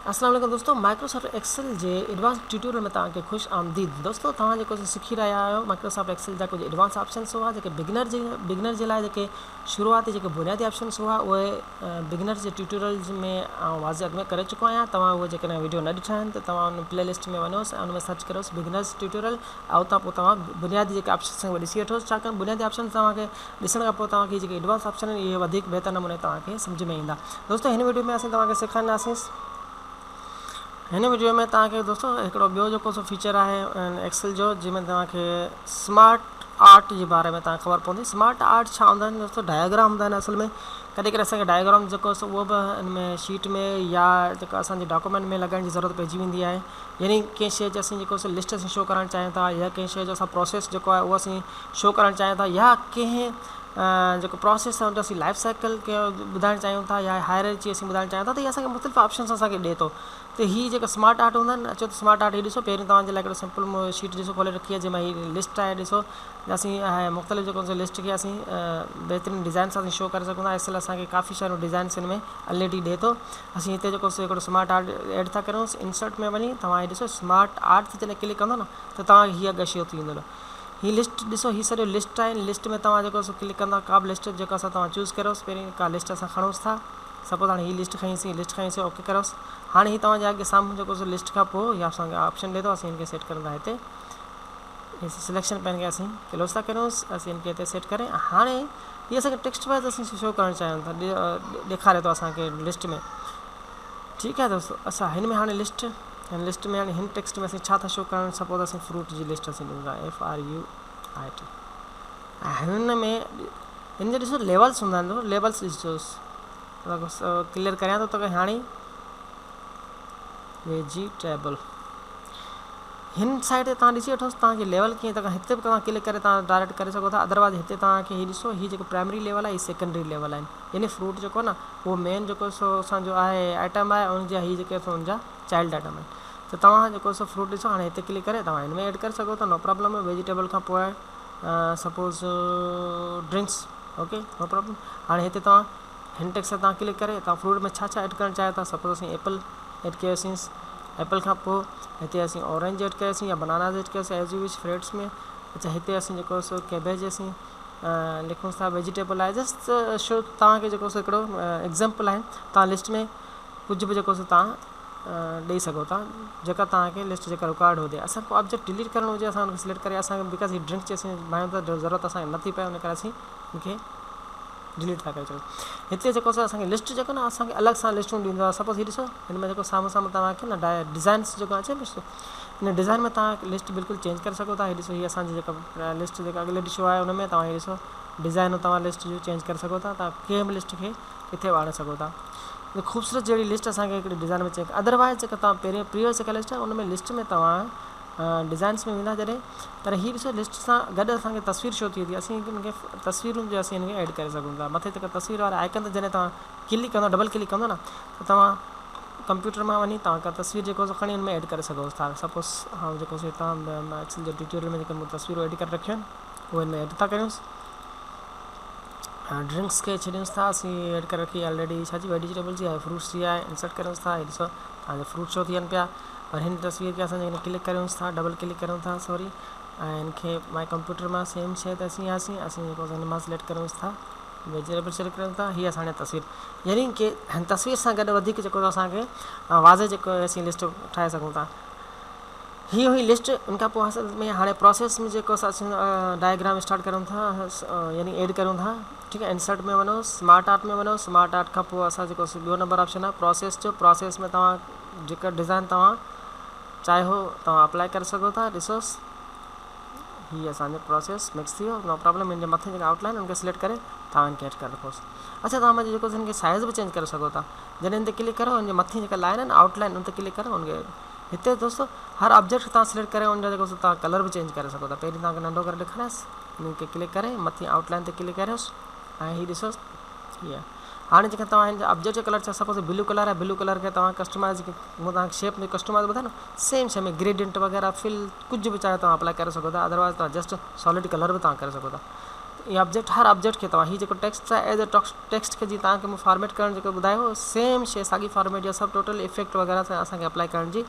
اسلام عليڪم دوستو مائڪروسافٽ ايڪسل جي ايڊوانس ٽيوٽوريل ۾ توهان کي خوش آمديد دوستو توهان جيڪو سکي رهيا آهيو مائڪروسافٽ ايڪسل جا ڪجهه ايڊوانس آپشنس هئا جيڪي بگنر جي لاء جيڪي شروعاتي جيڪي بنيادي آپشنس هئا اهي بگنر جي ٽيوٽوريلز ۾ آئون واضح اڳ ۾ ڪري چڪو آهيان توهان اهي جيڪڏهن ويڊيو نه ڏٺا آهن ته توهان ان پلي لسٽ ۾ وڃوس ۽ ان ۾ سرچ ڪريوس بگنرز ٽيوٽوريل ۽ اتان پوء توهان بنيادي جيڪي آپشنس آهن اهي ڏسي وٺوس ڇاڪاڻ بنيادي آپشنس توهان کي ڏسڻ کان پوء توهان کي جيڪي ايڊوانس آپشن آهن اهي وڌيڪ بهتر نموني توهان کي سمجهه ۾ ايندا دوستو هن ويڊيو ۾ اسين توهان کي سيکارينداسين هن ويڊيو ۾ توهان کي دوستو هڪڙو ٻيو جيڪو سو فيچر آهي ايڪسل جو جنهن ۾ توهان کي سمارٽ آرٽ جي باري ۾ توهان کي خبر پوندي سمارٽ آرٽ ڇا هوندا آهن دوستو ڊائگرام هوندا آهن اصل ۾ ڪڏهن ڪڏهن اسان کي ڊائگرام جيڪو سو اهو به ان ۾ شيٽ ۾ يا جيڪا اسان جي ڊاڪومينٽ ۾ لڳائڻ جي ضرورت پئجي ويندي آهي يعني ڪنهن شيء جي اسين جيڪو سو لسٽ اسين شو ڪرائڻ چاهيون ٿا يا ڪنهن شيء جو اسان پروسيس جيڪو آهي اهو اسين شو ڪرائڻ چاهيون ٿا يا ڪنهن جيڪو پروسيس آهي ان جو اسين لائف سائيڪل کي ٻڌائڻ چاهيون ٿا يا هائرارچي اسين ٻڌائڻ چاهيون ٿا ته هي اسان کي مختلف آپشنس اسان کي ڏئي ٿو ته هي جيڪا سمارٽ آرٽ هوندا آهن اچو ته سمارٽ آرٽ هي ڏسو پهريون توهان جي لاء هڪڙو سمپل شيٽ ڏسو کولي رکي آهي جنهن ۾ هي لسٽ آهي ڏسو اسين مختلف جيڪو لسٽ کي اسين بهترين ڊزائن سان اسين شو ڪري سگهون ٿا ايڪسل اسان کي ڪافي ساريون ڊزائنس هن ۾ الريڊي ڏئي ٿو اسين هتي جيڪو سو هڪڙو سمارٽ آرٽ ايڊ ٿا ڪريون انسرٽ ۾ وڃي توهان هي ڏسو سمارٽ آرٽ تي جڏهن ڪلڪ ڪندو نه ته توهان کي هي اڳ شو ٿي ويندو هي لسٽ ڏسو هي سڄو لسٽ آهي لسٽ ۾ توهان جيڪو سو ڪلڪ ڪندا ڪا به لسٽ جيڪا سا توهان چوز ڪريوس پهرين ڪا لسٽ اسان کڻوس ٿا سپوز هاڻي هي لسٽ کنئيسين لسٽ کنئيسين اوڪي ڪريوس هاڻي هي توهان جي اڳي سامهون جيڪو سو لسٽ کان پوء هي اسان کي آپشن ڏي ٿو اسين هن کي سيٽ ڪريون ٿا هتي هي سليڪشن پين کي اسين ڪلوز ٿا ڪريونس اسين هن کي هتي سيٽ ڪري هاڻي هي اسان کي ٽيڪسٽ وائز اسين شو ڪرڻ چاهيون ٿا ڏيکاري ٿو اسان کي لسٽ ۾ ٺيڪ آهي دوستو اسان هن ۾ هاڻي لسٽ هن لسٽ ۾ هاڻي هن ٽيڪسٽ ۾ اسين ڇا ٿا شو ڪرڻ سپوز اسين فروٽ جي لسٽ اسين ڏيون ٿا F R U I T هن ۾ هن جا ڏسو ليولس هوندا آهن ليولس ڏسجوس ڪليئر ڪريان ٿو توکي هاڻي ويجيٽيبل هن سائيڊ تي توهان ڏسي وٺوس توهان کي ليول ڪيئن ٿا هتي به توهان ڪلڪ ڪري توهان ڊائريڪٽ ڪري سگهو ٿا ادروائز هتي توهان کي هي ڏسو هي جيڪو پرائمري ليول آهي هي سيڪنڊري ليول آهن يعني فروٽ جيڪو آهي نه اهو مين جيڪو سو اسان جو آهي آئٽم آهي ان جا هي جيڪي سو ان جا چائلڊ آئٽم آهن ته توهان جيڪو سو فروٽ ڏسو هاڻي هتي ڪلڪ ڪري توهان هن ۾ ايڊ ڪري سگهو ٿا نو پرابلم ويجيٽيبل کان پوء suppose drinks okay no problem هاڻي هتي توهان هن ٽيڪس تي توهان ڪلڪ ڪري توهان فروٽ ۾ ڇا ڇا ايڊ ڪرڻ چاهيو ٿا سپوز اسين ايپل ايڊ ڪيوسين ايپل کان پوء هتي اسين اورينج ايڊ ڪيوسين يا بناناز ايڊ ڪيوسين ايز you وش فريٽس ۾ اچھا هتي اسين جيڪو سو ڪيبيج اسين لکون ٿا ويجيٽيبل آهي جسٽ شو توهان کي جيڪو سو هڪڙو ايگزامپل آهي توهان لسٽ ۾ ڪجهه به جيڪو سو توهان ڏئي سگهو ٿا جيڪا توهان کي لسٽ جيڪا رڪارڊ هجي اسان کو آبجيڪٽ ڊليٽ ڪرڻو هجي اسان ان کي سليڪٽ ڪري اسان کي because he drinks جي اسين ڀانيون ٿا ضرورت اسان کي نٿي پئي ان ڪري اسين ان کي ڊليٽ ٿا ڪري ڇڏيون هتي جيڪو سو اسان کي لسٽ جيڪو نه اسان کي الڳ سان لسٽون ڏيندو آهي سپوز هي ڏسو هن ۾ جيڪو سامهون سامهون توهان کي نه ڊزائنس جيڪو اچي پيو ان ڊزائن ۾ توهان لسٽ بلڪل چينج ڪري سگهو ٿا هي ڏسو هي اسان جي جيڪا لسٽ جيڪا اڳلي ڏسو آهي ان ۾ توهان هي ڏسو ڊزائن توهان لسٽ جو چينج ڪري سگهو ٿا توهان ڪنهن به لسٽ کي ڪٿي به آڻي سگهو ٿا خوبصورت جهڙي لسٽ اسان کي هڪڙي ڊزائن ۾ چينج ادروائز جيڪا توهان پهرين پريويس جيڪا لسٽ آهي ان ۾ لسٽ ۾ توهان ڊزائنس ۾ ويندا جڏهن پر هي ڏسو لسٽ سان گڏ اسان کي تصوير شو ٿئي ٿي اسين ان کي تصويرون جو اسين ان کي ايڊ ڪري سگهون ٿا مٿي جيڪا تصوير واري آئڪن تي جڏهن توهان ڪلڪ ڪندو ڊبل ڪلڪ ڪندو نه ته توهان ڪمپيوٽر مان وڃي توهان ڪا تصوير جيڪو سو کڻي ان ۾ ايڊ ڪري سگهو ٿا سپوز هاڻ جيڪو سو هتان ايڪسل جي ٽيوٽوريل ۾ جيڪي مون تصويرون ايڊ ڪري رکيون آهن اهي ان ۾ ايڊ ٿا ڪريونس ڊرنڪس کي ڇڏيونس ٿا اسين ايڊ ڪري رکي آلريڊي ڇا جي ويجيٽيبل جي آهي فروٽس جي آهي انسرٽ ڪريونس ٿا هي ڏسو توهان جا فروٽ شو ٿين پيا پر هن تصوير کي اسان جيڪڏهن ڪلڪ ڪريونس ٿا ڊبل ڪلڪ ڪريون ٿا سوري ۽ هن کي مائي ڪمپيوٽر مان سيم شي تي اسين آياسين اسين جيڪو هن مان سليڪٽ ڪريونس ٿا ويجيٽيبل سليڪٽ ڪريون ٿا هي اسان جي تصوير يعني ڪي هن تصوير سان گڏ وڌيڪ جيڪو اسان کي واضح جيڪو اسين لسٽ ٺاهي سگهون ٿا هي هئي لسٽ ان کان پوء اصل ۾ هاڻي پروسيس ۾ جيڪو اسان ڊائگرام اسٽارٽ ڪريون ٿا يعني ايڊ ڪريون ٿا ٺيڪ آهي انسرٽ ۾ وڃو سمارٽ آرٽ ۾ وڃو سمارٽ آرٽ کان پوء اسان جيڪو ٻيو نمبر آپشن آهي پروسيس جو پروسيس ۾ توهان جيڪا ڊزائن توهان چاهيو توهان اپلائي ڪري سگهو ٿا ڏسوس هي اسان جو پروسيس مڪس ٿي ويو نو پرابلم ان جي مٿي جيڪا آئوٽ لائن ان کي سليڪٽ ڪري توهان ان کي ايڊ ڪري رکوس اچھا توهان پنهنجي جيڪو ان کي سائز به چينج ڪري سگهو ٿا جڏهن ان تي ڪلڪ ڪرو ان جي مٿي جيڪا لائن آهي نه آئوٽ لائن ان تي ڪلڪ ڪرو ان کي هتي دوستو هر آبجيڪٽ کي توهان سليڪٽ ڪري ان جا جيڪو سو توهان ڪلر به چينج ڪري سگهو ٿا پهرين توهان کي ننڍو ڪري ڏيکاريانس ان کي ڪلڪ ڪري مٿي آئوٽ لائن تي ڪلڪ ڪريوس ۽ هي ڏسوس هي هاڻي جيڪڏهن توهان هن آبجيڪٽ جو ڪلر سپوز بلو ڪلر آهي بلو ڪلر کي توهان ڪسٽمائز مون توهان کي شيپ ۾ ڪسٽمائز ٻڌايو نه سيم شيء ۾ گريڊينٽ وغيره فل ڪجهه به چاهيو توهان اپلائي ڪري سگهو ٿا ادروائز توهان جسٽ سالڊ ڪلر به توهان ڪري سگهو ٿا. هي آبجيڪٽ هر آبجيڪٽ کي توهان هي جيڪو ٽيڪسٽ آهي ايز اي ٽيڪسٽ کي جيئن توهان کي مون فارميٽ ڪرڻ جيڪو ٻڌايو سيم شي ساڳي فارميٽ جا سڀ ٽوٽل افيڪٽ وغيره سان اسان کي اپلائي ڪرڻ جي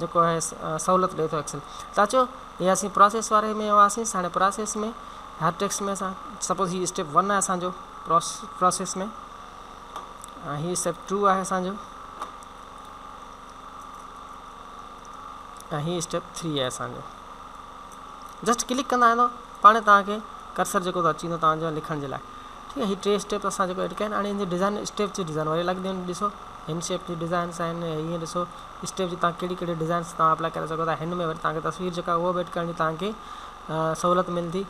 جيڪو آهي سهولت ڏئي ٿو ايڪسل ته اچو هي اسين پراسيس واري ۾ هئاسين هاڻي پراسيس ۾ هر ٽيڪسٽ ۾ اسان سپوز هي اسٽيپ ون آهي اسانجو پراسيس ۾ هي اسٽيپ ٽو آهي اسانجو ۽ هي اسٽيپ ٿري آهي اسانجو جسٽ ڪلڪ ڪندا آهيو پاڻ توهان کي ڪرسر جيڪو اچي ويندو توهان جو لکڻ جي لاء ٺيڪ آهي هي ٽي اسٽيپ اسان جيڪو ايڊ ڪيا آهن هاڻي ان جي ڊزائن اسٽيپ جي ڊزائن وري الڳ ڏين ڏسو هن شيپ جي ڊزائنس آهن هيئن ڏسو اسٽيپ جي توهان ڪهڙي ڪهڙي ڊزائنس توهان اپلائي ڪري سگهو ٿا هن ۾ وري توهان کي تصوير جيڪا اهو به ايڊ ڪرڻ جي توهان کي سهولت ملندي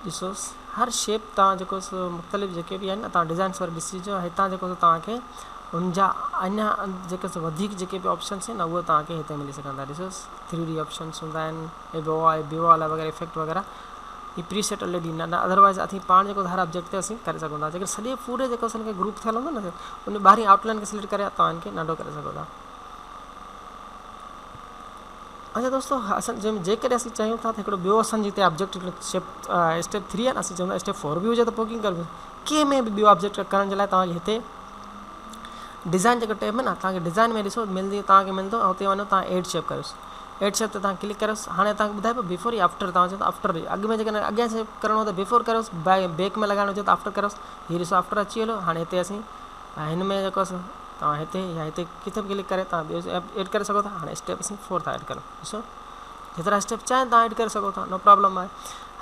ڏسوس هر شيپ توهان جيڪو سو مختلف جيڪي به آهن توهان ڊزائنس وري ڏسجو هتان جيڪو سو توهان کي ان جا اڃا جيڪي سو وڌيڪ جيڪي به آپشنس آهن اهي توهان کي هتي ملي سگهن ٿا ڏسوس ٿري ڊي آپشنس هوندا آهن هي بيو آهي بيو والا وغيره افيڪٽ وغيره هي پري سيٽ الريڊي نه نه ادروائز اسين پاڻ جيڪو هر آبجيڪٽ تي اسين ڪري سگهون ٿا جيڪڏهن سڄي پوري جيڪو اسان کي گروپ ٿيل هوندو نه ان ٻاهرين آئوٽ لائن کي سليڪٽ ڪري توهان ان کي ننڍو ڪري سگهو ٿا. اچا دوستو اسان جيڪڏهن اسين چاهيون ٿا ته هڪڙو ٻيو اسان جي هتي آبجيڪٽ هڪڙو شيپ اسٽيپ ٿري آهي نه اسين چون ٿا اسٽيپ فور به هجي ته پوء ڪيئن ڪربو ڪنهن ۾ به ٻيو آبجيڪٽ ڪرڻ جي لاء توهان کي هتي ڊزائن جيڪو ٽيب ۾ نه توهان کي ڊزائن ۾ ڏسو ملندي توهان کي ملندو ۽ اتي وڃو توهان ايڊ شيپ ڪريوس ايڊ شيپ تي توهان ڪلڪ ڪريوس هاڻي توهان کي ٻڌائي پيو بيفور يا آفٽر توهان چئو ٿا آفٽر اڳ ۾ جيڪڏهن اڳيان شيپ ڪرڻو ته بيفور ڪريوس بيڪ ۾ لڳائڻو هجي ته آفٽر ڪريوس هي ڏسو آفٽر اچي ويو هاڻي هتي اسين هن ۾ جيڪو توهان هتي يا هتي ڪٿي به ڪلڪ ڪري توهان ٻيو ايڊ ڪري سگهو ٿا هاڻي اسٽيپ اسين فور ٿا ايڊ ڪريون ڏسو جيترا اسٽيپ چاهين توهان ايڊ ڪري سگهو ٿا نو پرابلم آهي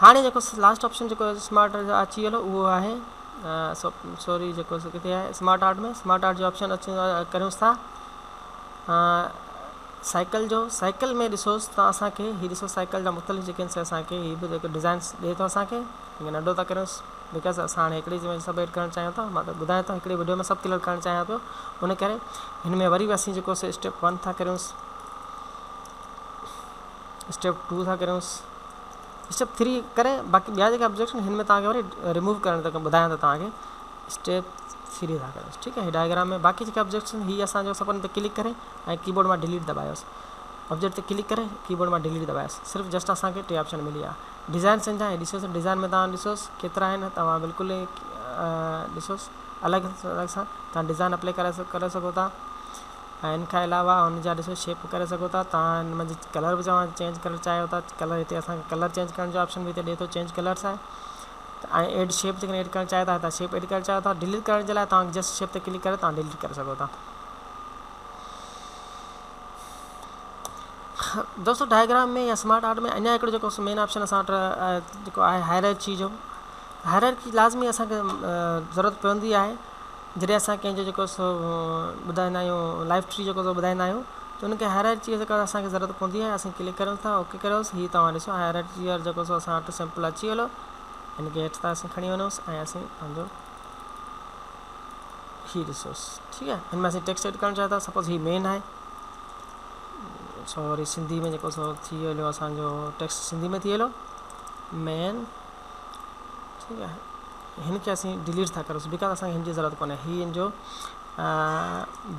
هاڻي جيڪو لاسٽ آپشن جيڪو اسمارٽ اچي ويو اهو آهي سوري جيڪو ڪٿي آهي اسمارٽ آرٽ ۾ اسمارٽ آرٽ جو آپشن اچي ڪريون ٿا سائيڪل جو سائيڪل ۾ ڏسوس ته اسانکي هي ڏسو سائيڪل جا مختلف جيڪي آهن سي اسانکي هي به جيڪو ڊزائنس ڏئي ٿو اسانکي هن کي ننڍو ٿا ڪريونس because اسان هاڻي هڪڙي ۾ سڀ ايڊ ڪرڻ چاهيون ٿا مان ته ٻڌايان ٿو هڪڙي وڊيو ۾ سڀ ڪليئر ڪرڻ چاهيان پيو ان ڪري هن ۾ وري به اسين جيڪو سو اسٽيپ ون ٿا ڪريونس اسٽيپ ٽو ٿا ڪريونس اسٽيپ ٿري ڪري باقي ٻيا جيڪا آبجيڪٽ آهن هن ۾ توهان کي وري ريموو ڪرڻ ته ٻڌايان ٿو توهان کي اسٽيپ ٿري ٿا ڪريونس ٺيڪ آهي ڊائگرام ۾ باقي جيڪا آبجيڪٽس آهن هي اسان جو سڀ ان تي ڪلڪ ڪري ۽ ڪيبورڊ مان ڊيليٽ دٻايوس آبجيڪٽ تي ڪلڪ ڪري ڪيبورڊ مان ڊيليٽ دٻايوس صرف جسٽ اسان کي ٽي آپشن ملي آهي ڊزائنس ان جا ڏسوس ڊزائن ۾ توهان ڏسوس ڪيترا آهن توهان بلڪل ڏسوس الڳ الڳ سان توهان ڊزائن اپلائي ڪري ڪري سگهو ٿا ۽ ان کان علاوه ان جا ڏسو شيپ ڪري سگهو ٿا توهان ان منجهه ڪلر به توهان چينج ڪرڻ چاهيو ٿا ڪلر هتي اسان کي ڪلر چينج ڪرڻ جو آپشن به هتي ڏي ٿو چينج ڪلرس آهي ۽ ايڊ شيپ جيڪڏهن ايڊ ڪرڻ چاهيو ٿا ته شيپ ايڊ ڪرڻ چاهيو ٿا ڊيليٽ ڪرڻ جي لاء توهان جسٽ شيپ تي ڪلڪ ڪري توهان ڊيليٽ ڪري سگهو ٿا. دوستو ڊائگرام ۾ يا سمارٽ آرٽ ۾ اڃا هڪڙو جيڪو مين آپشن اسان وٽ جيڪو آهي هائرارڪي جو هائرارڪي لازمي اسان کي ضرورت پوندي آهي جڏهن اسان ڪنهن جو جيڪو سو ٻڌائيندا آهيون لائف ٽري جيڪو سو ٻڌائيندا آهيون ته ان کي هائرارڪي جيڪا اسان کي ضرورت پوندي آهي اسين ڪلڪ ڪريون ٿا اوڪي ڪريوس هي توهان ڏسو هائرارڪي وارو جيڪو سو اسان وٽ سمپل اچي ويو هن کي هيٺ تان اسين کڻي وڃوس ۽ اسين پنهنجو هي ڏسوس ٺيڪ آهي هن ۾ اسين ٽيڪسٽ ايڊ ڪرڻ چاهيون ٿا سپوز هي مين آهي سو وري سنڌي ۾ جيڪو سو ٿي ويو اسانجو ٽيڪسٽ سنڌي ۾ ٿي ويو مين ٺيڪ آهي هن کي اسين ڊيليٽ ٿا ڪريوس because اسانکي هن جي ضرورت ڪونهي هي ان جو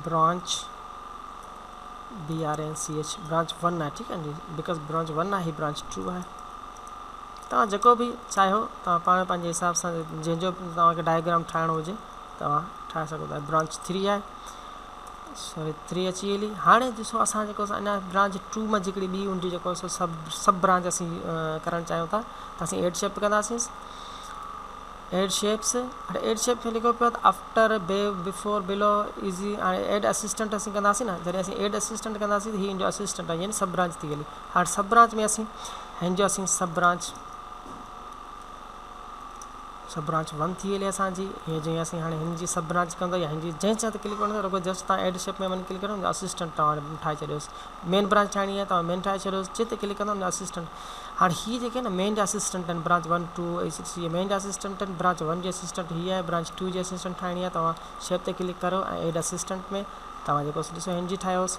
branch B R N C H branch 1 آهي ٺيڪ آهي because branch 1 آهي هي برانچ 2 آهي توهان جيڪو به چاهيو توهان پاڻ پنهنجي حساب سان جنهن جو به توهان کي ڊائگرام ٺاهڻو هجي توهان ٺاهي سگهو ٿا برانچ 3 آهي سوري 3 اچي وئي هاڻي ڏسو اسان جيڪو اڃا برانچ 2 مان جيڪڙي ٻي هوندي جيڪو سو سب سب برانچ اسين ڪرڻ چاهيون ٿا ته اسين ايڊ شيپ ڪنداسين ايڊ شيپس هاڻي ايڊ شيپ ۾ لکيو پيو آهي ته آفٽر بي بفور بلو ايزي هاڻي ايڊ اسسٽنٽ اسين ڪنداسين نه جڏهن اسين ايڊ اسسٽنٽ ڪنداسين ته هي ان جو اسسٽنٽ آهي يعني سب برانچ ٿي ويندي هاڻي سب برانچ ۾ اسين هن جو اسين sub branch sub branch one ٿي ويلي اسان جي هي جي اسين هاڻي هن جي سب برانچ ڪندو يا هن جي جنهن جاء تي ڪلڪ ڪرڻو رڳو جسٽ تان ايڊ شيپ ۾ وڃي ڪلڪ ڪريو اسسٽنٽ توهان ٺاهي ڇڏيوس مين برانچ ٺاهڻي آهي توهان مين ٺاهي ڇڏيوس جتي ڪلڪ ڪندو ان اسسٽنٽ هاڻي هي جيڪي آهن مين جا اسسٽنٽ آهن برانچ 1 2 اي سڪس هي مين جا اسسٽنٽ آهن برانچ 1 جي اسسٽنٽ هي آهي برانچ 2 جي اسسٽنٽ ٺاهڻي آهي توهان شيپ تي ڪلڪ ڪريو ۽ ايڊ اسسٽنٽ ۾ توهان جيڪو ڏسو هن جي ٺاهيوس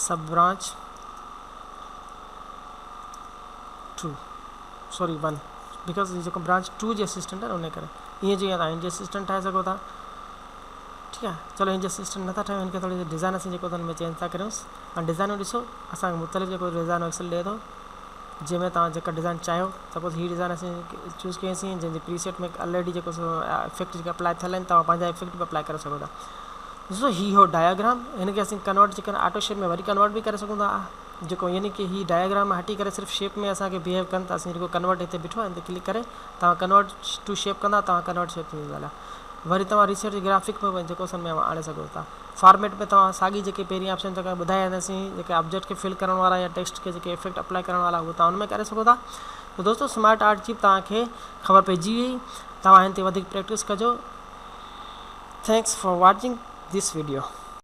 سب برانچ 2 سوري 1 because هي جيڪو برانچ 2 جي اسسٽنٽ آهي ان ڪري ائين جي توهان هن جي اسسٽنٽ ٺاهي سگهو ٿا ٺيڪ آهي چلو هن جي اسسٽنٽ نٿا ٺاهيون هن کي ٿوري ڊزائن اسين جيڪو هن ۾ چينج ٿا ڪريونس هاڻي ڊزائنون ڏسو اسان کي مختلف جيڪو ڊزائن ايڪسل ڏئي ٿو. جنهن ۾ توهان جيڪا ڊزائن چاهيو سپوز هي ڊزائن اسين چوز ڪيوسين جنهن جي پري سيٽ ۾ آلريڊي جيڪو سو افيڪٽ جيڪا اپلائي ٿيل آهن توهان پنهنجا افيڪٽ به اپلائي ڪري سگهو ٿا. ڏسو هي هو ڊاياگرام هن کي اسين ڪنورٽ جيڪر آٽو شيپ ۾ وري ڪنورٽ به ڪري سگهون ٿا جيڪو يعني ڪي هي ڊاياگرام مان هٽي ڪري صرف شيپ ۾ اسان کي بيهيو ڪن ته اسين رڳو ڪنورٽ هتي بيٺو آهي هن تي ڪلڪ ڪري توهان ڪنورٽ ٽو شيپ ڪندا توهان ڪنورٽ شيپ ٿي ويندو هليا وري توهان ريسيٽ گرافڪ ۾ جيڪو سن ۾ آڻي سگهو ٿا. فارميٽ ۾ توهان ساڳي جيڪي پهرين آپشن توهان کي ٻڌايا آهن جيڪي آبجيڪٽ کي فل ڪرڻ وارا يا ٽيڪسٽ کي جيڪي افيڪٽ اپلائي ڪرڻ وارا اهي توهان ان ۾ ڪري سگهو ٿا ته دوستو سمارٽ آرٽ جي به توهان کي خبر پئجي وئي توهان هن تي وڌيڪ پريڪٽس ڪجو thanks for watching this video.